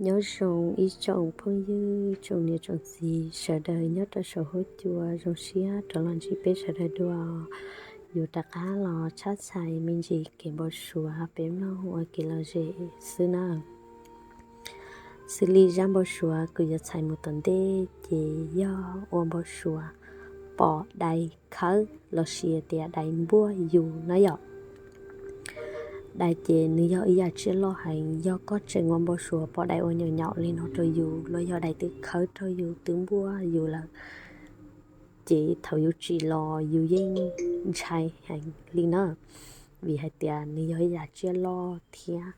Nyob zoo ib tsoom phooj ywg, tsoom niam tsoom txiv sawv daws nyob rau saum huab cua, zoo siab rov los ntsib peb sawv daws dua. Yuav rov qab los tshab txhais me ntsis kev npau suav peb mloog ua kev lom zem xwb na. Xws li zaj npau suav kuv yuav txhais mus tom ntej ces yog ua npau suav pom dais khawb los sis tias dais npuaj yus na yom. Dais ces nws yog ib yam tsiaj loj heev, yog koj tseem ua npau suav pom dais ua nyaum nyaum li no rau yus los yog dais twb khawb rau yus twb npuaj yus lawm, ces thaum yus tsim los yus yeej ntshai heev li na, vim hais tias nws yog ib yam tsiaj loj thiab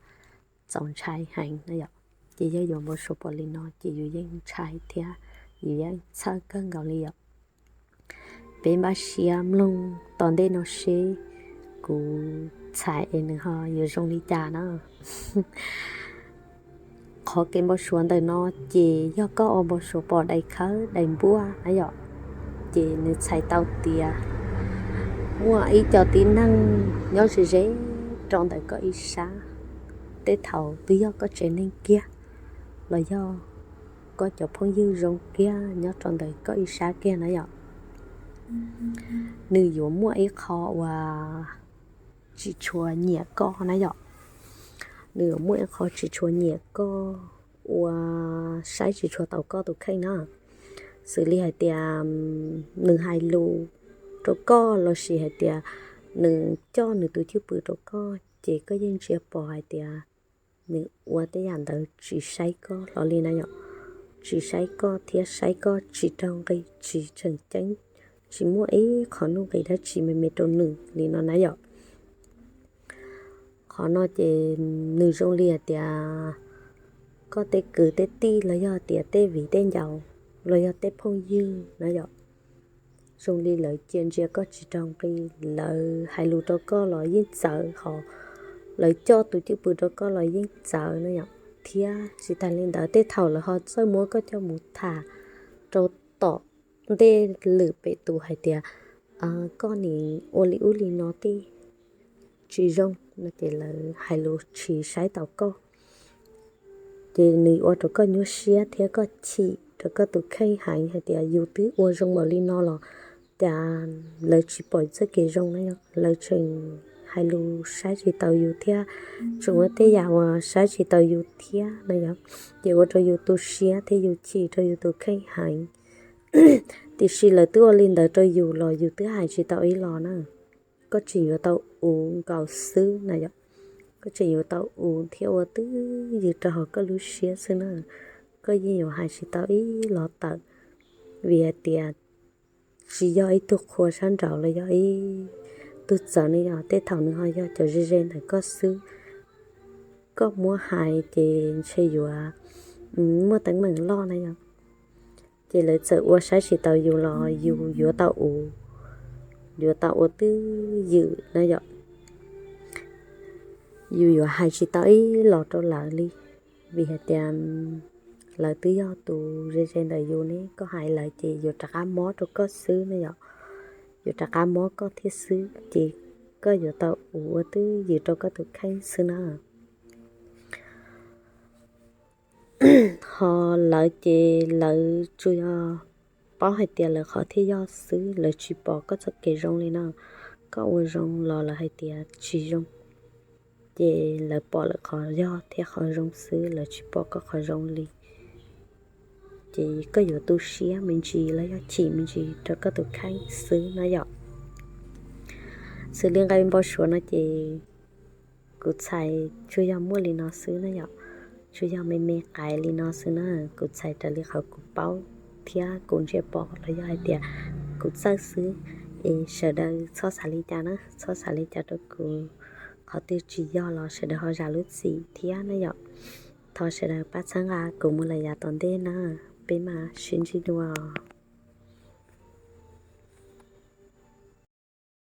txaus ntshai heev na yom. Ces yog yuav npau suav pom li no ces yus yeej ntshai thiab yus yeej txhawj kawg nkaus li yom. Peb npaj siab mloog tom ntej no seb kuv txhais es nws ho yuav zoo li cas na. Qhov kev npau suav ntawm no ces yog koj ua npau suav pom dais khawb dais npuaj na yom, ces nws txhais tau tias muaj ib co tib neeg nyob ze ze rau ntawm koj ib sab, tej thaum twb yog koj tsev neeg kiag los yog koj cov phooj ywg zoo kiag nyob rau ntawm koj ib sab kiag na yom. Nws yuav muaj ib qho uas tsis tshua nyiam koj na yom. Nws yuav muaj ib qho tsis tshua nyiam koj, ua saib tsis tshua tau koj tus kheej na. Xws li hais tias nws hais lus rau koj los sis hais tias nws coj nws tus cwj pwm rau koj ces koj yeej ntsia pom hais tias nws ua tej yam ntawd tsis saib koj hlo li na yom. Tsis saib koj thiab saib koj tsis raug nqi tsis tseem ceeb, tsis muaj ib qho nuj nqis dab tsi me me rau nws li no na yom. Qhov no ces nws zoo li hais tias koj tej kwv tej tij los yog tias tej viv tej ncaus los yog tej phooj ywg na yom. Zoo li lawv cia ntsia koj tsis raug nqi, lawv hais lus rau koj los yeej txawv, ho lawv coj tus cwj pwm rau koj los yeej txawv na yom. Thiab tsis tas li ntawd tej thaum lawv ho txawj muab koj coj mus tham rau tom ntej lwm pem tus hais tias koj nim ua li ub li no tej tsis zoo no ces lawv hais lus tsis saib taus koj. Ces nws ua rau koj nyuaj siab thiab koj chim rau koj tus kheej heev hais tias yus twb ua zoo npaum li no los cas lawv tsis pom txoj kev zoo na yom, lawv tseem hais lus saib tsis taus yus thiab tseem ua tej yam uas saib tsis taus yus thiab na yom. Ces ua rau yus tu siab thiab yus chim rau yus tus kheej heev. Tiam sis lawv twb ua li ntawd rau yus los yus twb hais tsis tau ib los na. Koj tseem yuav tau uv nkaus xwb na yom. Koj tseem yuav tau uv thiab ua twj ywm rau hauv koj lub siab xwb na. Koj yeej yuav hais tsis tau ib los tawm, vim hais tias tsis yog ib tug qhua sab nraud los yog ib tug txawv ne yom, tej thaum nws ho yog cov ze ze ntawm koj xwb. Koj muab hais ces ntshe yuav muaj teeb meem loj na yom. Ces lawv txawm ua saib tsis taus yus los yus yuav tau uv, yuav tau ua twj ywm na yom. Yus yuav hais tsis tau ib los rau lawv li, vim hais tias lawv twb yog tus ze ze ntawm yus ne, koj hais lawv ces yuav rov qab mob rau koj xwb na yom. Yuav rov qab mob koj thiab xwb, ces koj yuav tau uv ua twj ywm rau koj tus kheej xwb na. Ho lawv ces lawv tsuas yog paub hais tias lawv qhov thiaj yog xwb, lawv tsis pom koj txoj kev zoo li no. Koj ua zoo los lawv hais tias tsis zoo, ces lawv pom lawv qhov yog thiab qhov zoo xwb, lawv tsis pom koj qhov zoo li. Ces koj yuav tu siab me ntsis los yog chim me ntsis rau koj tus kheej xwb na yom. Xws li nqe npau suav no ces kuv txhais tsuas yog muaj li no xwb na yom, tsuas yog me me qais li no xwb na. Kuv txhais raws li qhov kuv paub thiab kuv ntsia pom los yog hais tias kuv txawj xwb. Es sawv daws txhob xav li cas na, txhob xav li cas rau kuv, qhov twg tsis yog los sawv daws ho zam lub txim thiab na yom. Thov sawv daws pab txhawb nqa kuv mus lawm yav tom ntej na, peb mam sib ntsib dua.